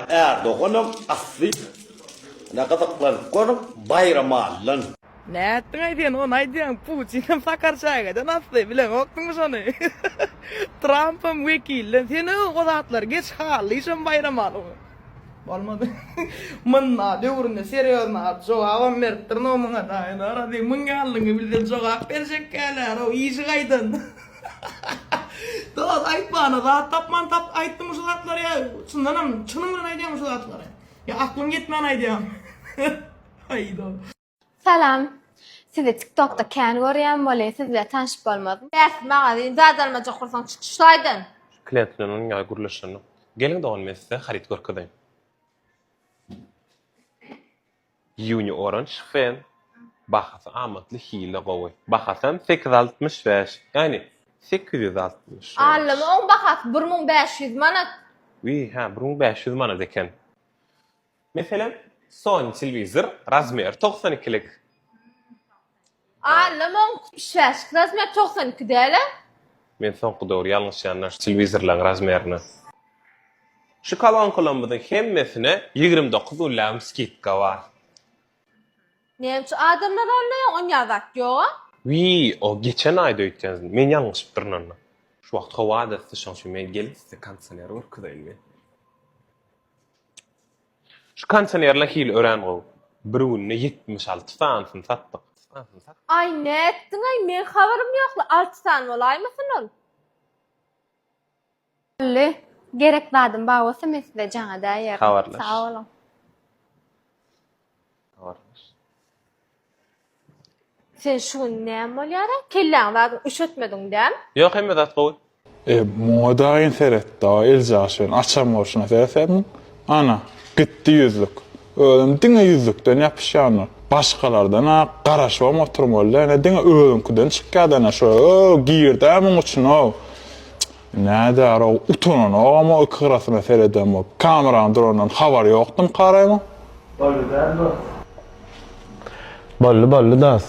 Erdoganam asly ine gyzyklanyp görüň Baýramalydan. Nätdiňaý sen ony aýdýaň Putinem Sakarçägeden asly bileňokdyňmy şony Trampam wekilden sen o zatlary geç Hallyşam Baýramaly bolmady Munda döwründe serýozny alyp jogabam beripdir no muňa daýy narazy muň ýalyňy bilse jogap berjekkäler-ow işi gaýdan Dos aýtmana zat tapman tap aýtdyňmy şu zatlary ýa çyndanam çynyň bilen aýdýaňmy şu zatlary ýa aklyň ýetmän aýdýaňmy Aý dos. Salam. Sizi tiktokda kän görýän weli siz bilen tanşyp bolmazmy? Bäh magazin zat almajak bolsaň çyk şu taýdan. Klient bilen onuň ýaly gürleşenok. Geliň dogan men size haryt görkezeýin. Uni Orange fen. Bahasy amatly hili gowy. Bahasam 865. Ýagny 865. Allama oň bahasy 1500 manat. Wiý hä 1500 manat eken. Meselem Sony telewizor razmeri 92 lik. Allama oň 75 razmer 92 dälä. Men soňky döwür ýalňyşýanlar şu telewizorlaryň razmerine. Şu kolonkalarymyzyň hemmesine 29 rulýam skidka bar. Näme üçin adamlar almaýar onýa zat ýoga. Wiý o geçen aýda öýtýän men ýalňyşypdyryn onda. Şu wagt howa-da yssy şoň üçin men gelip size kondisioner görkezeýin men. Şu kondisionerleň hili örän gowy. Bir günde 76 sanysyny satdyk. Aý nätdiňaý meň habarym ýokla alty sany bolaýmasyn ol. Boldy. Gerek zadym bar bolsa men size jaň edäýerin. Habarlaş. Sag boluň. Habarlaş. Sen şu gün näme bolýara? Kelläňi zadyň üşetmediň dämi? Ýok hemme zat gowy. E, muňa dagyn seret dagy eljaş bilen açam bolşuna seret muň. Ana, gitdi ýüzlük. Özem diňe ýüzlükden ýapyşýandyr. Başgalardan-a garaşybam oturmaly däl, ine diňe özüňkiden çykýa-da ine şo, o, gird-ä muň içine-ow. Nädär-ow, utananogam o iki gyrasyna sereden bolup. Kameranyň durandan habary ýokdumkaraý muň? Boldy däl dos. Boldy boldy dos.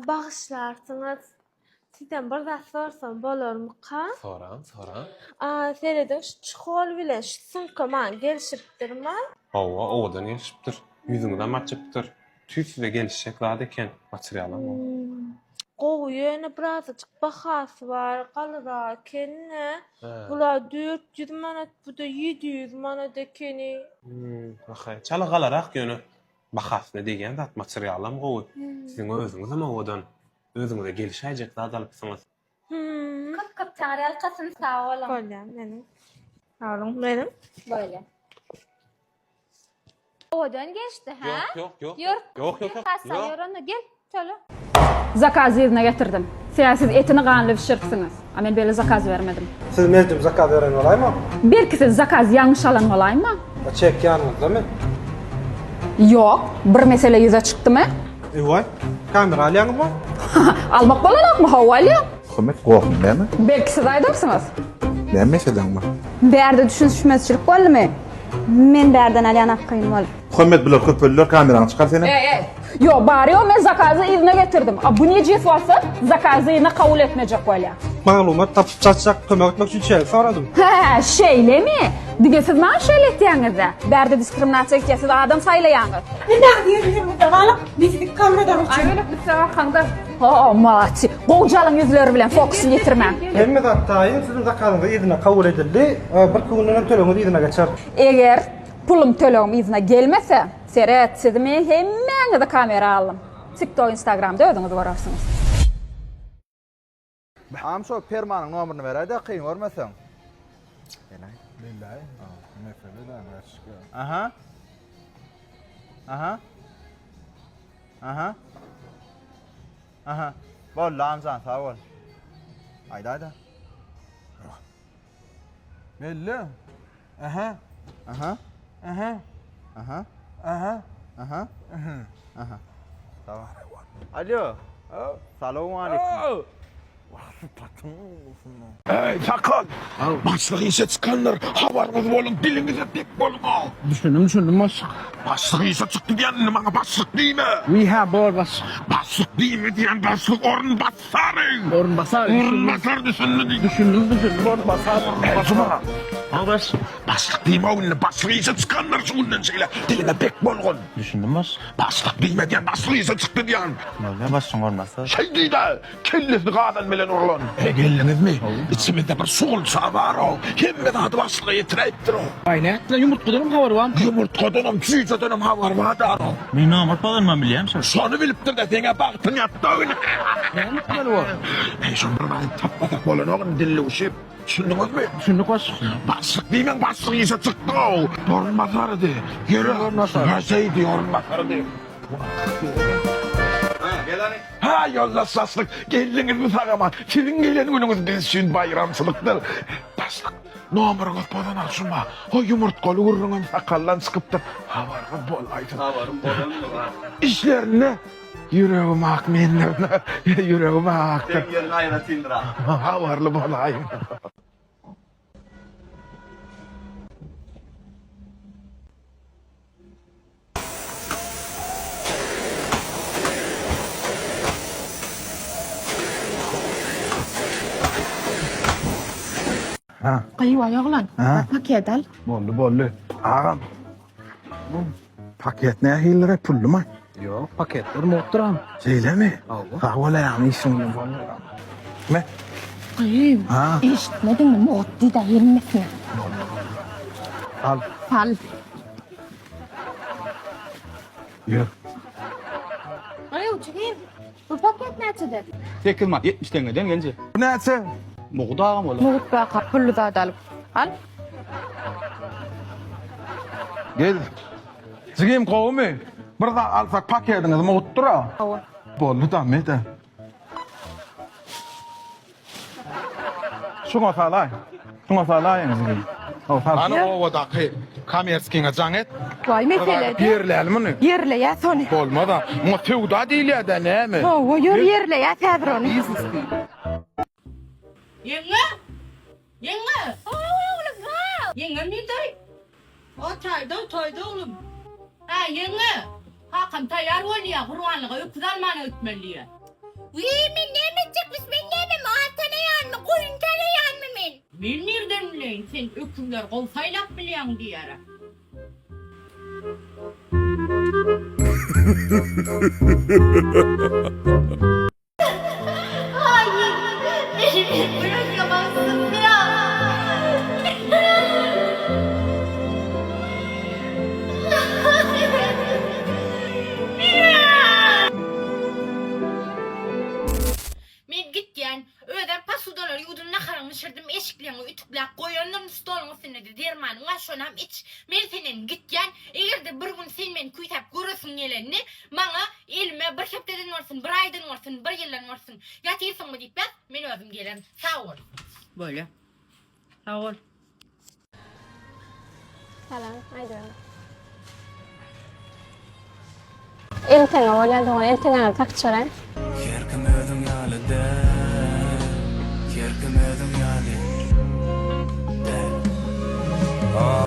Bagyşlarsyňyz. Sizden bir zat sorsam bolarmyka? Soraň, soraň. Serediň şu çihol bilen şu sumka maňa gelişipdirmi? Hawa, owadan gelişipdir. Ýüzüňizem açypdyr. Tüýs size gelişjek zat eken. Materialam gowy. Gowy ýöne birazajyk bahasy bar, galyrak ekeni. Bula 400 manat, bu-da 700 manat ekeni. Bahaý, çala galarak ýöne bahasyna degýän zat, materialam gowy. Siziň özüňizem owadan. Özüňize gelişäýjek zat alypsyňyz. Köp köp taňryýalkasyn sag boluň. Bolýar meniň. Sag boluň meniň. Bolýar. Owadan geçdi hä? Ýok ýok ýok. Ýör. Ýok ýok ýok. Kassa ýör onda gel töle. Zakazy yzyna getirdim. Sebäbi siz etini ganly bişiripsiňiz. A men beýle zakaz bermedim. Siz mejnun zakaz beren bolaýmaň? Belki siz zakazy ýalňyş alan bolaýmaň? A çek ýanyňyzdamy? Ýok. Bir mesele ýüze çykdymy? Ewaý, kamera alýaňyzmy? Almak bolanokmy? Hawa alýan. Muhammet gorkma näme? Belki siz aýdarsyňyz? Näme meseleň bar? Bärde düşünişmezçilik boldumy? Men bärden alýan akgyn bol. Muhammet bular köpeldiler kameraňy çykar senem. Eý eý. Ýok bary ýok men zakazy yzyna getirdim. A bu nejis bolsa zakazy yzyna kabul etmejek bolýa. Maglumat tapyp çatjak kömek etmek üçin çegi soradym. Hä, şeýlemi? Diňe siz maňa şeýle etýäňiz-dä. Bärde diskriminasiýa gitýär, siz adam saýlaýaňyz. Hemmäňiz ýer-ýeriňizde galyň, men sizi kameradan Aý öýlük bitse arkaňda. Ho, malaçy. Gowjalyň ýüzleri bilen fokusyny ýitirmäň. Hemme zat taýyn, siziň zakazyňyz yzyna kabul edildi. Birki günden hem tölegiňiz yzyna geçer. Eger pulum tölegim yzyna gelmese, seret, sizi men hemmäňizi kamera aldym. Tiktok, instagramda özüňiz görersiňiz. Agam şo permanyň nomerini beräýdä kyn görmeseň. Belläý. Mesele däl başga. Aha. Aha. Aha. Aha. Boldy Amjan sag bol. Aýda aýda. Belli. Aha. Aha. Aha. Aha. Aha. Aha. Aha. Tamam. Alo. Salowmaleýkim. Eý, sakal! Başlyk işe çykandyr, habaryňyz boluň, diliňize bek boluň-ow! Düşündim, düşündim başlyk. Başlyk işe çykdy diýen indi maňa başlyk diýme! Wiha, bor başlyk. Başlyk diýme diýen başlyk orunbasary! Orunbasar. Orunbasar düşündi diý. Düşündim, düşündim, orunbasar. Eý, Juma! Ha, başlyk. Başlyk diýme indi, başlyk işe çykandyr şu günden şeýle, diliňe bek bolgun! Düşündim başlyk. Başlyk diýme diýen, başlyk işe çykdy diýen. Bolýa başlygyň orunbasary. Şeý diý-de, Kellesini gazan bilen urlan. He geldiňizmi? Içimizde bir şugulça bar-ow. Hemme zady başlyga ýetiräýipdir-ow. Aý nätdiler ýumurtgadanam habary barmy? Ýumurtgadanam, jüýjedenem habary bar-ow. Men namart bazaryndan bilýän şony. Şony bilipdir-de seň-ä bagtyň ýatdy-ow indi. Näme etmeli bor? Eý şony bir zady tapmasak bolanok indi dillewşip. Düşündiňizmi? Düşündik başlyk. Başlyk diýmäň başlyk işe çykdy-ow. Orunbasarydy. Ýeri. Orunbasar. Ha şeýdi orunbasarydy. Ha ýoldaş başlyk, geldiňizmi sag-aman? Siziň gelen günüňiz biz üçin baýramçylykdyr. Başlyk, nomeryňyz pozan şuma. O ýumurtgaly gürrüňem sakaldan çykypdyr. Habaryňyz bolaýsyn. Habarym bolandyr ha. Işlerinde ýüregim ak menden. Ýüregim akdyr. Seň ýeriň aýratyndyr ha. Habarly bolaýyň. Gyýwa oglan, bir paket al. Boldy, boldy. Agam. Bu paket nähiliräk pullumy? Ýok, paketler mugtdyr agam. Şeýlemi? Sag bol agam, işiň bilen bol. Me. Gyýw, eşitmediňmi, mugt diýdä hemmesine. Al. Al. Ýör. Gyýw, jigim, bu paket näçeden? 8 manat 70 teňňeden gelje. Bu näçe? Mugt agam olar. Mugt baka pully zat alyp. Al. Gel. Jigim gowumy? Bir zat alsak paketiňiz mugtdyr-a. Hawa. Boldy-da, mede. Şuňa salaý. Şuňa salaýyň jigim. Hany obadaky komerskiňe jaň et. Waý mesele-de. Ýerläli muny. Ýerleýäs ony. Bolmaz-a. Muňa söwda diýilýär-dä näme? Hawa, ýör ýerleýäs häzir ony. Biznes diýilýär. Ýeňňe! Ýeňňe! Oglum, ha! Ýeňňem nirde? O taýda, toýda oglum. Hä, ýeňňe! Kakam taýýar bolýa, gurbanlyga öküz almana gitmeli diýýä. Wiý, men näme etjekmiş, men näme, mal tanaýanmy, goýun tanaýanmy men? Men nirden bileýin, sen öküzleri gowy saýlap bilýäň diýýär-ä. Hayır, beni bırakamazsın biraz. Men gitýän, özem posudalary ýuwdum, naharyňy bişirdim, eşikleňi ütükläp goýandyryn stoluň üstünde-de dermanyň bar, şonam iç. Men senden gitýän, eger-de bir gün sen meni küýsäp göresiň gelende, maňa elime bir hepdeden bolsun, bir aýdan bolsun, bir ýyldan bolsun, ýatyrsyňmy diýip ýaz, men özüm gelerin. Sag bol. Bolýa. Sag bol. Salam, aýdyň. Elteňe bolýar dogan, elteňäňi takyp çöräý. Her kim özüň ýaly däl Her kim özüň ýaly däl.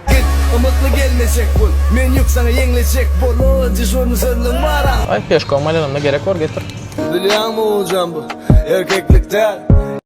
Git, ymykly gelmejek bol. Men ýük saňa ýeňlejek bol. O, dežurny sözleň bar-a. Aý, peşkom aýlananda gerek bor, getir. Bilýäňmi Oguljan bu erkeklik däl.